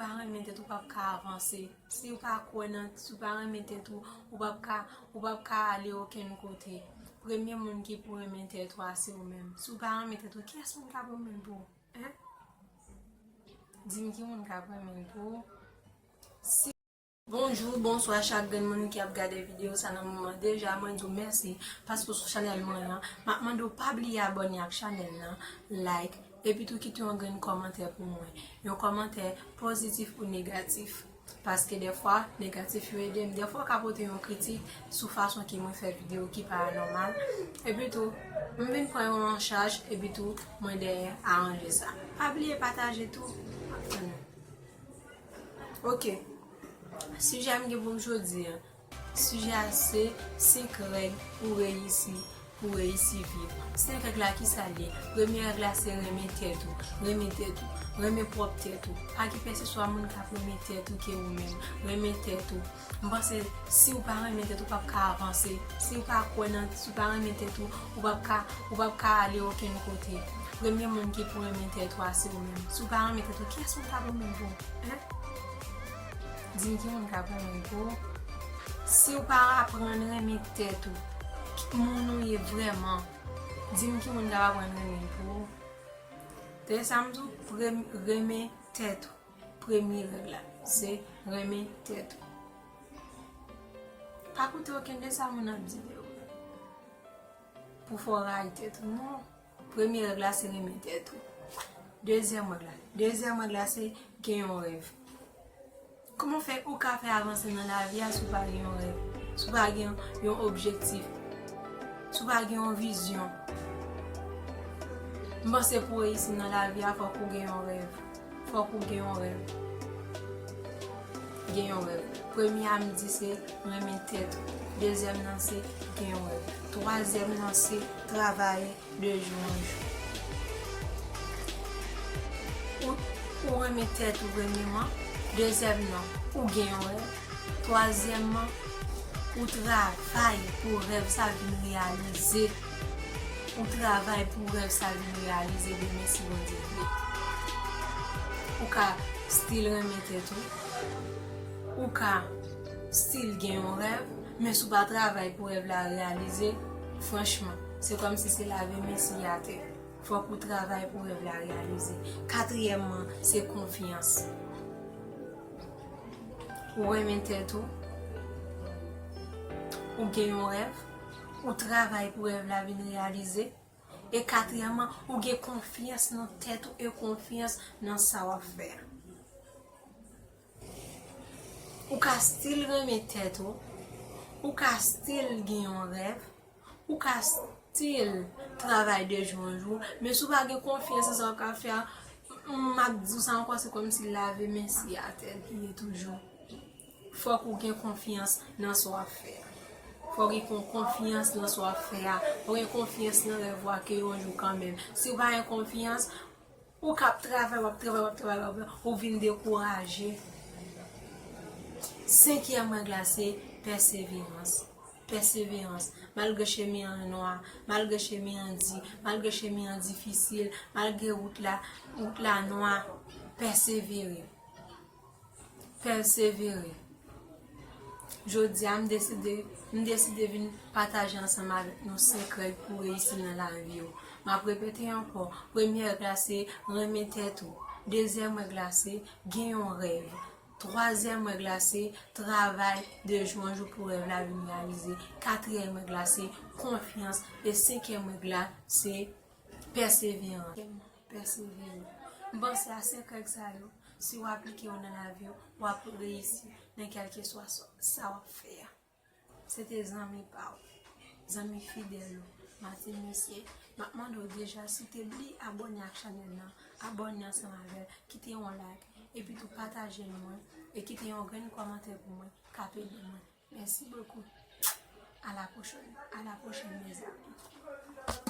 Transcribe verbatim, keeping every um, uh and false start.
pa renmen tèt ou, p ap ka avanse. Si w pa kwè nan, si w pa renmen tèt ou, ou p ap ka, ou p ap ka ale okenn kote. Premye moun ki pou renmen tèt ou a, se ou menm. Si w pa renmen tèt ou, kiyès moun k ap renmen l pou ou? Hein? Di m ki moun k ap renmen l pou ou? Si Bonjou, bonswa chak grenn moun ki ap gade videyo sa nan moman. Deja, mwen di w mèsi paske w sou chanèl mwen an. M ap mande w pa bliye abòne ak chanèl nan, like, epi tou kite yon grenn kòmantè pou mwen. Yon kòmantè pozitif ou negatif. Paske dèfwa, negatif yo ede m. Dèfwa, w ka pote yon kritik sou fason ke mwen fè videyo ki pa nòmal. Epi tou, m vin pran yo an chaj, epi tou, mwen dèyè aranje sa. Pa bliye pataje tou. M ap tann ou. Ok. Sijè a m gen pou m jodi a. Sijè a se senk règ pou reyisi, pou reyisi viv. Senk règ la ki sa l ye? Premye règ la se renmen tèt ou, renmen tèt ou, renmen pwòp tèt ou. Pa gen kèlkeswa moun k ap renmen tèt ou ke ou menm. Renmen tèt ou. M panse si w pa renmen tèt ou, w p ap ka avanse. Si w pa kwè nan, si w pa renmen tèt ou, ou p ap ka, ou p ap ka ale okenn kote. Premye moun ki pou renmen tèt ou a se ou menm. Si w pa renmen tèt ou, kiyès moun k ap renmen l pou ou? Hein? Di m ki moun k ap renmen l pou ou? Si w pa aprann renmen tèt ou, ki moun ou ye vrèman, di m ki moun k ap aprann renmen l pou ou? Tande sa m di w, prem-, renmen tèt ou. Premye règ la, se renmen tèt ou. Pa koute okenn de sa moun ap di de ou. Pou fè w rayi tèt ou, non. Premye règ la, se renmen tèt ou. Dezyèm règ la. Dezyèm règ la, se gen yon rèv. Kòman fè ou ka fè avanse nan lavi a si w pa gen yon rèv? Si w pa gen yon objektif? Si w pa gen yon vizyon? M panse pou w reyisi nan lavi a, fòk ou gen yon rèv. Fòk ou gen yon rèv. Gen yon rèv. Premye a m di se renmen tèt ou. Dezyèm nan se gen yon rèv. Twazyèm nan se travay de jou an jou. Ou, ou renmen tèt ou premyèman. Dezyèm nan, ou gen yon rèv. Twazyèmman, ou travay pou rèv sa vin reyalize. Ou travay pou rèv sa vin reyalize demen si Bondye vle. Ou ka still renmen tèt ou. Ou ka still gen yon rèv, men si w pa travay pou rèv la reyalize, franchman, se kòmsi se lave men siye atè. Fòk ou travay pou rèv la reyalize. Katriyèmman, se konfyans. Ou renmen tèt ou. Ou gen yon rèv. Ou travay pou rèv la vin reyalize. E katriyèmman, ou gen konfyans nan tèt ou e konfyans nan sa w ap fè a. Ou ka still renmen tèt ou. Ou ka still gen yon rèv. Ou ka still travay de jou an jou. Men si w pa gen konfyans nan sa w ka fè a, m ap di w sa ankò, se kòmsi lave men siye atè li ye toujou. Fòk ou gen konfyans nan sa w ap fè a. Fòk ou gen konfyans nan sa w ap fè a. Fòk ou gen konfyans nan rèv ou a ke yon jou kanmenm. Si w pa gen konfyans, ou k ap travay, w ap travay, w ap travay, w ap travay, ou vin dekouraje. Senkyèm règ la se pèseverans. Pèseverans. Malgre chemen an nwa, malgre chemen an di, malgre chemen an difisil, malgre wout la, wout la nwa, pèsevere. Pèsevere. Jodi a, m deside, m deside vin pataje ansanm avèk nou senk règ pou reyisi nan lavi w. M ap repete ankò, premye règ la se renmen tèt ou. Dezyèm règ la se gen yon rèv. Twazyèm règ la se travay de jou an jou pou rèv la vin reyalize. Katriyèm règ la se konfyans. E senkyèm règ la se pèseverans. Pèsevere. M panse a senk règ sa yo, si w aplike yo nan lavi w, w ap reyisi nan kèlkeswa sa, sa w ap fè a. Se te zanmi pa w, zanmi fidèl ou, Martine Messier. M ap mande w deja, si w te bliye abòne ak chanèl nan, abòne ansanm avè l, kite yon like, epi tou pataje l mwen, e kite yon grenn kòmantè pou mwen, k ap ede mwen. Merci beaucoup. À la prochaine. À la prochaine, mes amis.